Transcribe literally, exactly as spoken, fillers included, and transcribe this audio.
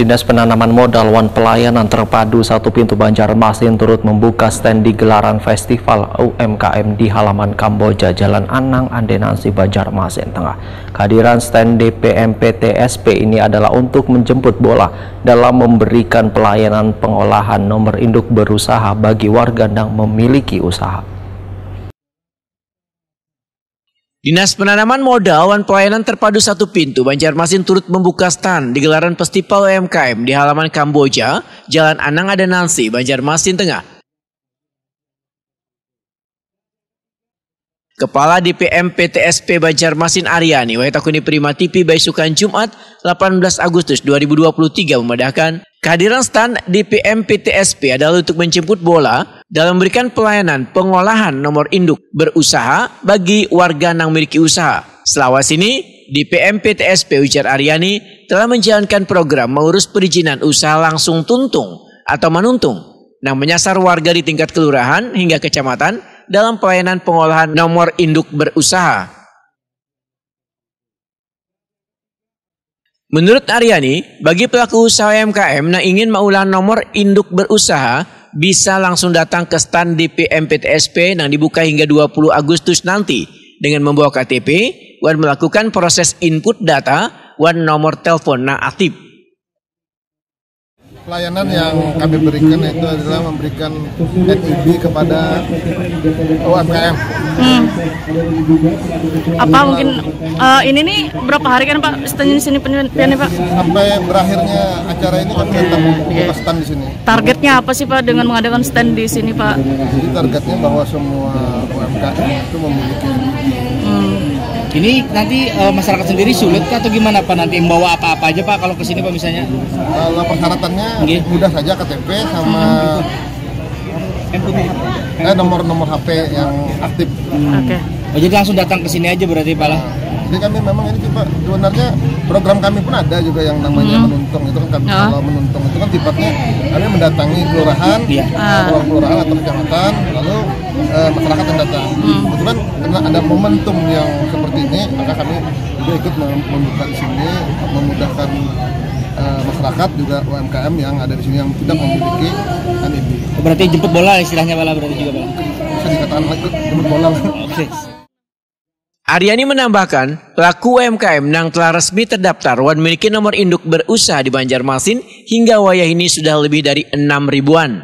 Dinas Penanaman Modal wan Pelayanan Terpadu Satu Pintu Banjarmasin turut membuka stand di gelaran Festival U M K M di halaman Kamboja, Jalan Anang Andenansi, Banjarmasin Tengah. Kehadiran stand D P M P T S P ini adalah untuk menjemput bola dalam memberikan pelayanan pengolahan nomor induk berusaha bagi warga yang memiliki usaha. Dinas Penanaman Modal wan Pelayanan Terpadu Satu Pintu Banjarmasin turut membuka stand di gelaran Festival U M K M di halaman Kamboja, Jalan Anang Andenansi, Banjarmasin Tengah. Kepala D P M P T S P Banjarmasin Aryani, wayah takuni Prima T V baisukan Jumat, delapan belas Agustus dua ribu dua puluh tiga, memadahkan, kehadiran stand D P M P T S P adalah untuk menjemput bola dalam memberikan pelayanan pengolahan nomor induk berusaha bagi warga nang memiliki usaha. Selawas ini, D P M P T S P, ujar Aryani, telah menjalankan program mengurus perizinan usaha langsung tuntung atau manuntung, nang menyasar warga di tingkat kelurahan hingga kecamatan dalam pelayanan pengolahan nomor induk berusaha. Menurut Aryani, bagi pelaku usaha U M K M nang ingin maulah nomor induk berusaha, bisa langsung datang ke stand D P M P T S P nang dibuka hingga dua puluh Agustus nanti dengan membawa K T P wan melakukan proses input data wan nomor telepon nang aktif. Pelayanan yang kami berikan itu adalah memberikan N I B kepada U M K M. Hmm. Apa mungkin eh, ini nih berapa hari kan Pak stand di sini penelitiannya Pak? Sampai berakhirnya acara ini kami tetap membuka stand di sini. Targetnya apa sih Pak dengan mengadakan stand di sini Pak? Jadi targetnya bahwa semua U M K M itu memiliki Ini nanti eh, masyarakat sendiri sulit kah atau gimana Pak nanti membawa apa-apa aja Pak kalau ke sini Pak misalnya? Kalau persyaratannya Nggih. Mudah saja K T P sama eh, nomor-nomor H P yang aktif. Oke. Oh, jadi langsung datang ke sini aja berarti Pak lah. Jadi kami memang ini coba sebenarnya program kami pun ada juga yang namanya menuntung itu kan kami kalau menuntung itu kan sifatnya kami mendatangi kelurahan, Iya. kelurahan atau kecamatan, lalu eh, masyarakat yang datang. Kebetulan karena ada momentum yang seperti ini, maka kami juga ikut mem- membuka di sini, memudahkan eh, masyarakat juga U M K M yang ada di sini yang tidak memiliki N I B. Berarti jemput bola istilahnya Pak lah berarti juga Pak lah. Bisa dikatakan lagi jemput bola. Oke. Aryani menambahkan, pelaku U M K M nang telah resmi terdaftar wan memiliki nomor induk berusaha di Banjarmasin hingga wayah ini sudah lebih dari enam ribuan.